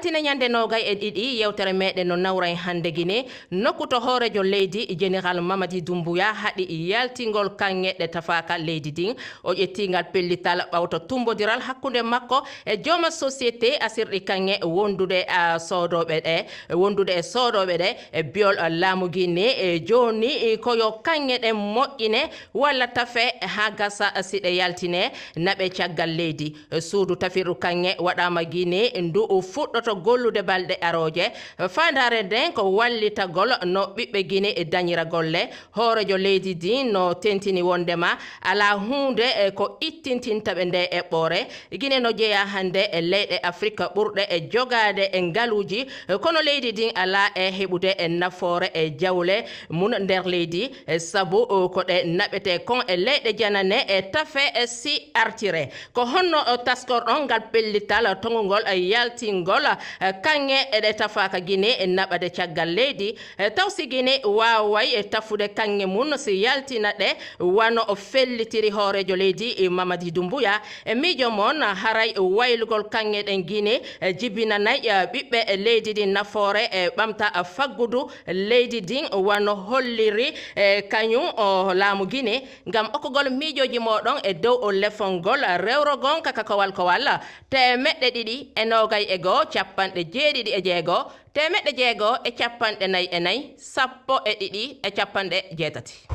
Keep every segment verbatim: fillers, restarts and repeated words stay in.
Altine ñande noogay e ɗiɗi, yewtere meɗen no nawra en hannde Gine, nokku to hooreejo leydi, Général Mamadi Doumbouya, haɗi yaltingol kaŋŋe ɗe tafaaka leydi ndin. O ƴetti ngal pellital ɓawto tumbodiral hakkunde makko e jooma société asirɗi kaŋŋe wondude, a, soodooɓe ɗe, wondude e soodooɓe ɗe, e biol, a, laamu Gine, e jooni, e ko yo kaŋŋe ɗen moƴƴine walla tafe haa gasa si ɗe yaltine naɓe caggal leydi. Suudu tafirɗo kaŋŋe waɗaama Gine, ndu fuɗɗoto gollude balɗe arooje. Faandaare nden ko wallitagol no ɓiɓɓe Gine dañira golle. Hooreejo leydi ndin no tentini wondema alaa huunde, eh, ko ittintinta ɓe nde eɓɓoore. Gine no jeyaa hannde e leyɗe Afrik ɓurɗe e jogaade e ngaluuji, eh, kono leydi ndin alaa e heɓude e nafoore e jawle mun nder leydi, eh, sabu, eh, ko ɗe naɓetee kon e leyɗe janane e tafe, eh, si artire. Ko honno, eh, taskorɗon ngal pellital, eh, tongungol, eh, yaltingol, eh, kaŋŋe e ɗe tafaaka Gine e naɓade caggal leydi, eh, taw si Gine waaway, eh, tafude kaŋŋe mun si yaltina ɗe wano o fellitiri hooreejo leydi, eh, Mamadi Doumbouya? E miijo mon, haray waylugol kaŋŋe ɗen Gine, eh, jibinanay, eh, ɓiɓɓe leydi ndin nafoore e ɓamta, eh, faggudu leydi ndin wano holliri, eh, kañum o laamu Gine, ngam okkugol miijooji mooɗon e dow o lefol ngol rewro gonka ka kowal kowal, teemeɗɗe ɗiɗi e noogay e goo, capanɗe jeeɗiɗi e jeego, teemeɗɗe jeego e capanɗe nayi e nayi, sappo e ɗiɗi e capanɗe jeetati.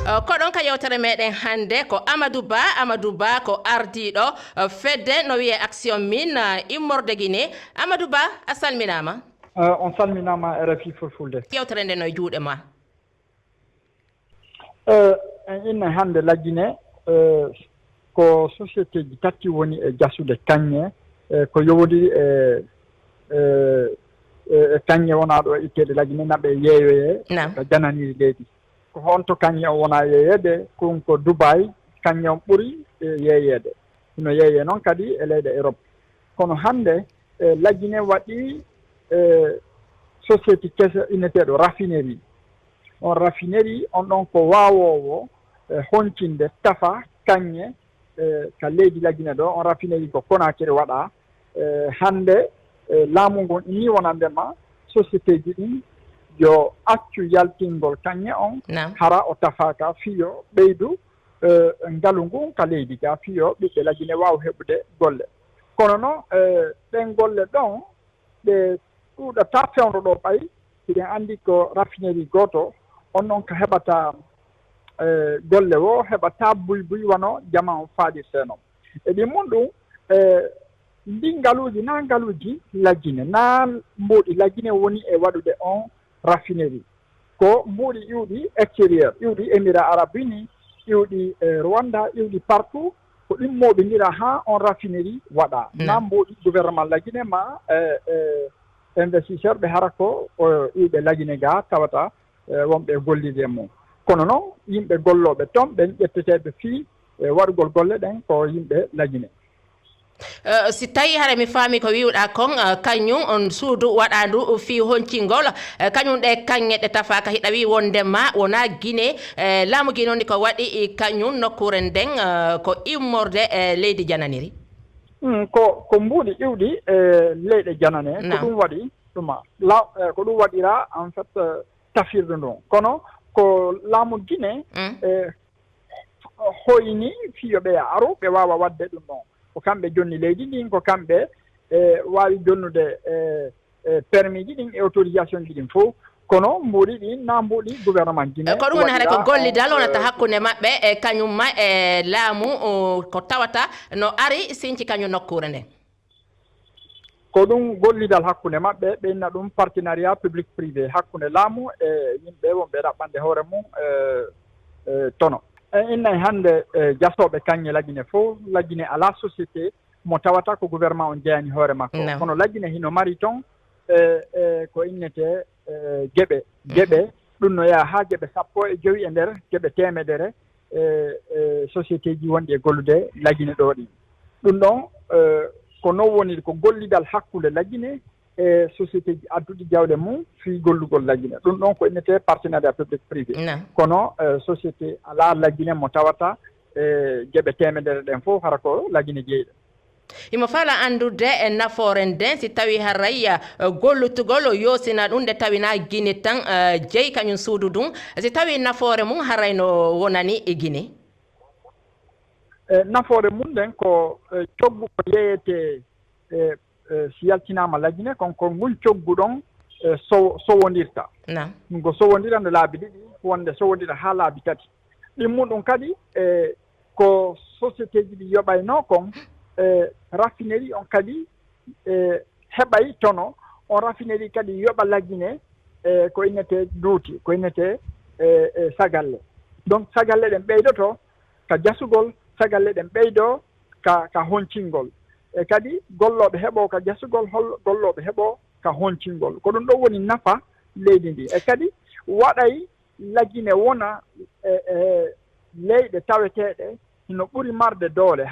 Eh, koɗon ka yewtere meɗen hannde ko Amadou Ba. Amadou Ba ko ardiiɗo, eh, fedde no wi'e Action Mine, eh, immorde Gine. Amadou Ba, a salminaama. Eh, on salminaama R F I Fulfulde. Yewtere nde no e juuɗe ma. Eh, en inna hannde Lagine, eh, ko société ji tati woni e jasude kaŋŋe, eh, ko yowodiri e, e, e, e kaŋŋe wonaaɗo itteede Lagine naɓe yeeyoyee Naam. Ka jananiri leydi. Ko honto kaŋŋe on wona yeeyeede? Kun ko Dubai, kaŋŋe on ɓuri, eh, yeeyeede. Hino yeeyee noon kadi e leyɗe Europe. Kono hannde, eh, Lagine waɗi, eh, société keso inneteeɗo raffinerie. On raffinerie, on ɗon ko waawoowo, eh, honcinde tafa kaŋŋe, eh, ka leydi Lagine ɗo. On raffinerie ko Conakry waɗaa. Eh, hannde, eh, laamu ngun inni wonande ma société ji ɗin yo accu yaltingol kaŋŋe on, Naam. Hara o tafaaka fii yo ɓeydu, eh, ngalu ngun ka leydi ga, fii yo ɓiɓɓe Lagine waaw heɓude golle. Kono non, eh, ɗen golle ɗon, ɗe ɗuuɗataa fewndo ɗo ɓay. Hiɗen anndi ko raffinerie gooto, on non ka heɓata, eh, golle woo, heɓataa buy buy wano jamaa on faalirtee non. E ɗin mun ɗum, eh, ndin ngaluuji, naa ngaluuji Lagine, naa mbuuɗi Lagine woni e waɗude on raffinerie. Ko mbuuɗi iwɗi extérieur, iwɗi Émirats Arabes Unis, iwɗi, eh, Rwanda, iwɗi partout, ko ɗin mooɓindira haa on raffinerie waɗa. Naam. Naa mbuuɗi gouvernement Lagine ma, eh, eh, investisseur ɓe hara ko, o, iwɓe Lagine ga tawata, eh, wonɓe e gollirde e mum. Kono non, yimɓe gollooɓe ton, ɓen ƴetteteeɓe fii, eh, waɗugol golle ɗen ko yimɓe Lagine. Eh, si tawi hara mi faami ko wi'uɗaa kon, eh, kañum on suudu waɗaandu fii honcingol, eh, kañum ɗe kaŋŋe ɗe tafaaka, hiɗa wi'i wonde ma wonaa Gine, eh, laamu Gine woni ko waɗi, eh, kañum nokkuure nden, eh, ko immorde, eh, leydi jananiri? Mm, ko, ko mbuuɗi iwɗi, eh, leyɗe janane, ko Naam. Ɗum waɗi ɗuma. La-, eh, ko ɗum waɗira, en fait, eh, tafirdu ndun. Kono ko laamu Gine, Mm. eh, hoyni fii yo ɓe aru, ɓe waawa waɗde ɗum ɗon. Ko kamɓe jonni leydi ndin, ko kamɓe, eh, waawi jonnude, eh, eh, permis ji ɗin e autorisation ji ɗin fof. Kono mbuuɗi ɗin, naa mbuuɗi gouvernement Gine E ko ɗum woni hara ko waɗira, gollidal on, wonata eh, hakkunde maɓɓe e kañum ma e laamu, o, ko tawata no ari sinci kañum nokkuure nden? Ko ɗum gollidal hakkunde maɓɓe, ɓe inna ɗum partenariat public privé, hakkunde laamu e yimɓe wonɓe ɗaɓɓande hoore mum, eh, eh, tono. En innay hannde, eh, jasooɓe kaŋŋe Lagine fof, Lagine alaa société mo tawata ko gouvernement on jeyani hoore makko. Naam. Kono Lagine hino mari ton, eh, eh, ko innetee, eh, geɓe. Mhm. Geɓe, ɗum no yaha haa geɓe sappo e jowi e nder geɓe teemedere, eh, eh, société ji wonɗi e gollude Lagine ɗo ɗin. Ɗum ɗon, eh, ko non woni ko gollidal hakkunde Lagine e société ji adduɗi jawle mum fii gollugol Lagine. Ɗum ɗon ko innetee partenariat public privé. Naam. Kono, eh, société alaa Lagine mo tawata, eh, geɓe teemedere ɗen fof hara ko Lagine jeyɗe. Himo fala anndude e nafoore nden, si tawi haray, eh, gollutugol o yoosina ɗum, nde tawi na Gine tan, eh, jeyi kañum suudu ɗum. Si tawi nafoore mum haray no wonani e Gine. E nafoore mum nden ko, eh, coggu ko yeeyete, eh, eh, si yaltinaama Lagine, kon ko ngun coggu ɗon, eh, sowo-, sowondirta. Na. Ɗum ko sowondira nde laabi ɗiɗi, wonde sowondira haa laabi tati. Ɗimmuɗum kadi, eh, ko société ji ɗi yoɓaynoo kon, eh, raffinerie on kadi, eh, heɓay tono, on raffinerie kadi yoɓa Lagine, eh, ko innete duuti, ko innete, eh, eh, sagalle. Donc, sagalle ɗen ɓeydoto ka jasugol, sagalle ɗen ɓeydo ka, ka honcingol. E kadi gollooɓe heɓo ka jasugol, hol-, gollooɓe heɓo ka honcingol. Ko ɗum ɗon woni nafa leydi ndi. E kadi waɗay Lagine wona e, e leyɗe taweteeɗe hino ɓuri marde doole.